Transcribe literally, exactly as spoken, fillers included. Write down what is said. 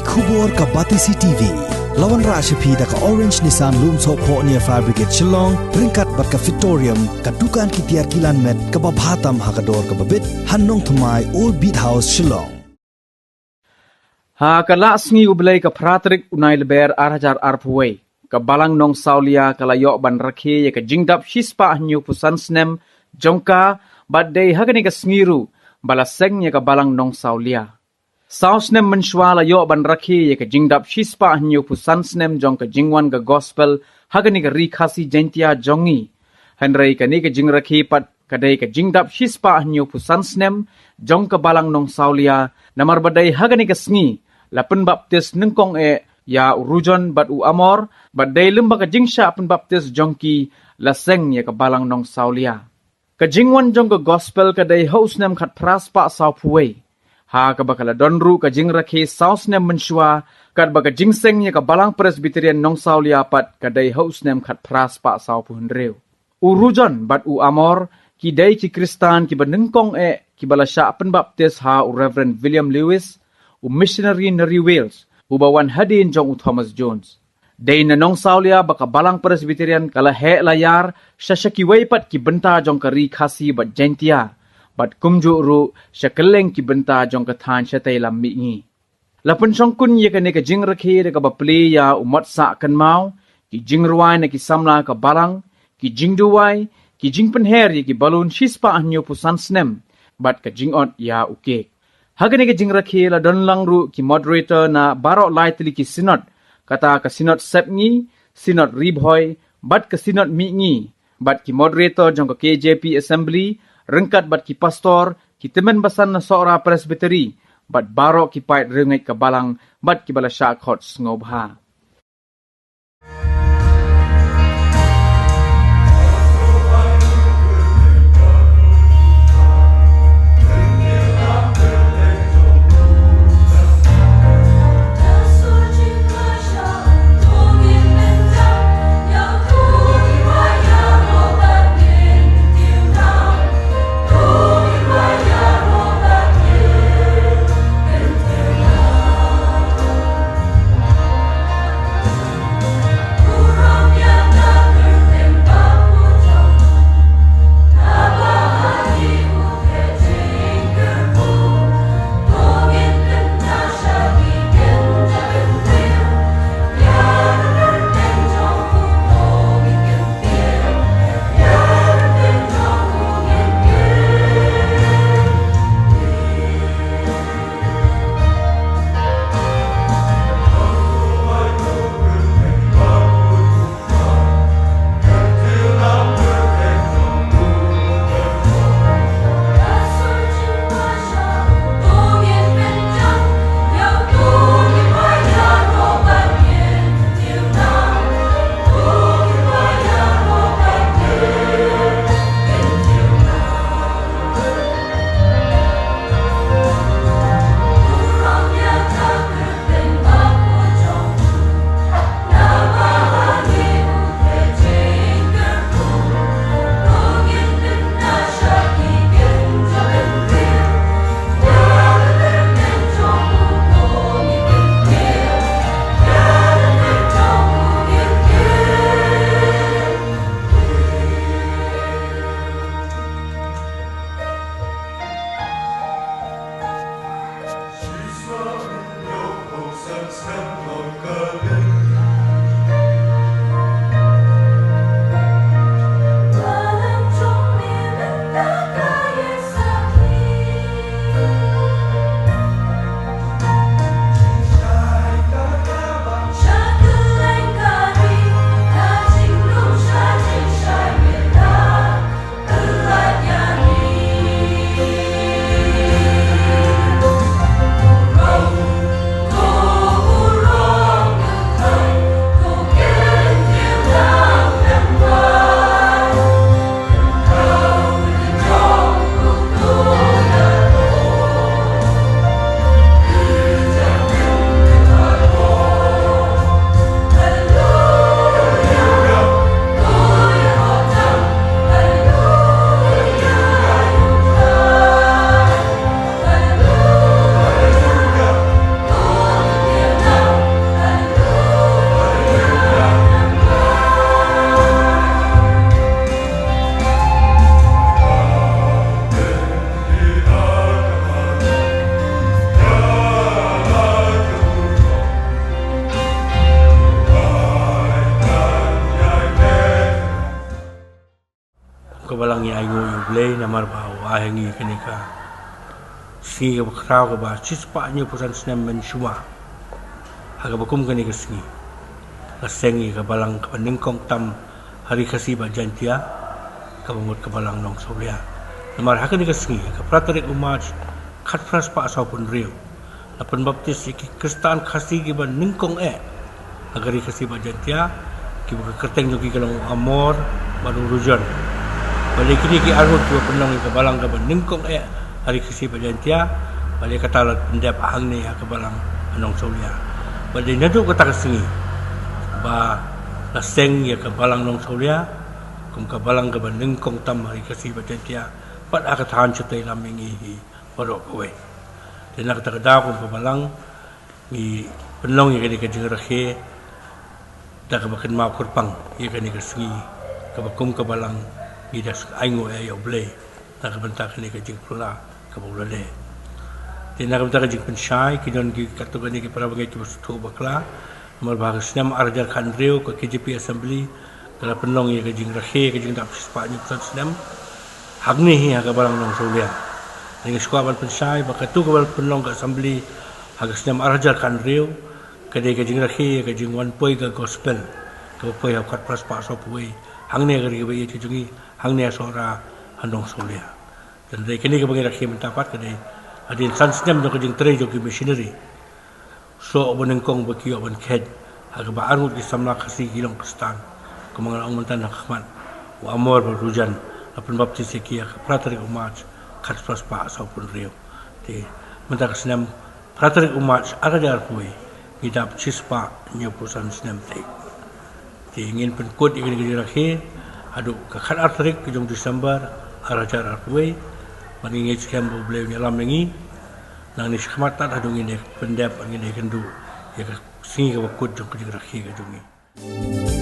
Khubor ka Batesi T V. La wanrah sha phi da ka Orange Nissan Lumsohphoh near Fire Brigade Shillong, ryngkat bad ka Fitorium, ka dukan ki tiar kilan met kaba bha tam ha ka dor kaba bit, ha Nongthymmai, Old Beat House, Shillong. Ha ka la sngi U Blei ka phra tarik u Nailaber ar hajar arphew wei, ka Balang Nongsawlia ka la ïoh ban rakhe ïa ka jingdap shispah hynñiewphew san snem jong ka, bad dei ha kane ka sngi ruh ba la seng ïa ka Balang Nongsawlia. Saw snem mynshuwa la ïoh ban rakhe ïa ka jingdap shispah hynñiewphew san snem jong ka jingwan ka gospel ha kane ka Ri Khasi Jaintia jong ngi. Hynrei kane ka jingrakhe pat ka dei ka jingdap shispah hynñiewphew san snem jong ka Balang Nongsawlia, namar ba dei ha kane ka sngi la pynbaptis nyngkong eh ïa u Rujon bad u Amor, bad dei lymba ka jingshah pynbaptis jong ki la seng ïa ka Balang Nongsawlia. Ka jingwan jong ka gospel ka dei ha u snem khatphra spah sawphew wei, ha kaba ka la don ruh ka jingrakhe saw snem mynshuwa, katba ka jingseng ïa ka Balang Presbyterian Nongsawlia pat ka dei ha u snem khatphra spah sawphew hynriew. U Rujon bad u Amor ki dei ki Khristan kiba nyngkong eh kiba la shah pynbaptis ha u Reverend William Lewis, u missionary na ri Wales, uba wan hadien jong u Thomas Jones. Dei na Nongsawlia ba ka Balang Presbyterian ka la heh la ïar sha sha kiwei pat ki bynta jong ka Ri Khasi bad Jaintia, bad kumjuh ruh sha kylleng ki bynta jong ka thaiñ shatei lam mihngi. La pynshongkun ïa kane ka jingrakhe da kaba plie ïa u mot sah kynmaw, ki jingrwai na ki samla ka Balang, ki jingduwai, ki jingpynher ïa ki balun shispah hynñiewphew san snem, bad ka jingot ïa u kek. Ha kane ka jingrakhe la don lang ruh ki moderator na baroh lai tylli ki synod, kata ka Synod Sepngi, Synod Ri Bhoi, bad ka Synod Mihngi, bad ki moderator jong ka K J P Assembly, ryngkat bad ki pastor, ki tymmen basan na Sohra Presbytery, bad baroh ki paid riewngeit ka Balang, bad kiba la shah khot sngewbha. Ngi ai nguh ïa U Blei namar ba u ai ha ngi kane ka sngi kaba khraw kaba shispah hynñiewphew san snem mynshuwa. Ha kaba kum kane ka sngi la seng ïa ka balang kaba nyngkong tam ha Ri Khasi bad Jaintia, kaba mut ka balang Nongsawlia. Namar ha kane ka sngi, ka phra tarik u March, khatphra spah sawphew hynriew, la pynbaptis ïa ki Khristan Khasi kiba nyngkong eh ha ka Ri Khasi bad Jaintia, kiba ka kyrteng jong ki ka long u Amor bad u Rujan. Bad lei kine ki arngut kiba pynlong ïa ka balang kaba nyngkong eh ha Ri Khasi bad Jaintia, bad lei kata la pyndep hangne ha ka balang ha Nongsawlia. Bad lei naduh kata ka sngi ba la seng ïa ka balang Nongsawlia kum ka balang kaba nyngkong tam ha Ri Khasi bad Jaintia, bad ha ka thaiñ shatei lam ïa ngi hi baroh kawei. Te na kata ka daw kum ka balang ngi pynlong ïa kane ka jingrakhe da kaba kynmaw kyrpang ïa kane ka sngi kaba kum ka balang, ngi da ai nguh ïa U Blei na ka bynta kane ka jingphylla kaba u la leh. Te na ka bynta ka jingpynshai, ki don ki katto katne ki para bangeit kiba sngewthuh bakla, namar ba ha ka snem ar hajar khathynriew ka K J P Assembly ka la pynlong ïa ka jingrakhe ka jingdap shispah hynñiewphew san snem hangne hi ha ka balang Nongsawlia. Ngi sngewkwah ban pynshai ba katto kaba la pynlong ka Assembly ha ka snem ar hajar khathynriew ka dei ka jingrakhe ïa ka jingwan poi ka Gospel kaba poi ha u khatphra spah sawphew wei hangne ha ka ri kaba ïeit ka jong ngi, hangne ha Sohra ha Nongsawlia. Te hynrei kane kaba ngi rakhe mynta pat ka dei hadien san snem jong ka jingtrei jong ki missionary soh ba nyngkong ba ki ïoh ban kheit, ha kaba arngut ki samla Khasi ki long Khristan. Kumba nga la ong mynta ha khmat, u Amor bad u Rujan la pynbaptis ïa ki ha ka phra tarik u March khatphra spah sawphew hynriew. Te mynta ka snem phra tarik u March ar hajar arphew wei, ngi dap shispah hynñiewphew san snem te. Te ngin pynkut ïa kane ka jingrakhe haduh ka khatar tarik ka jong u December ar hajar arphew wei. Bad ngi ngeit skhem ba U Blei un ïalam ïa ngi. Nangne shakhmat tad haduh ngin ïa pyndep, ngin ïa kynduh ïa ka sngi kaba kut jong ka jingrakhe ka jong ngi.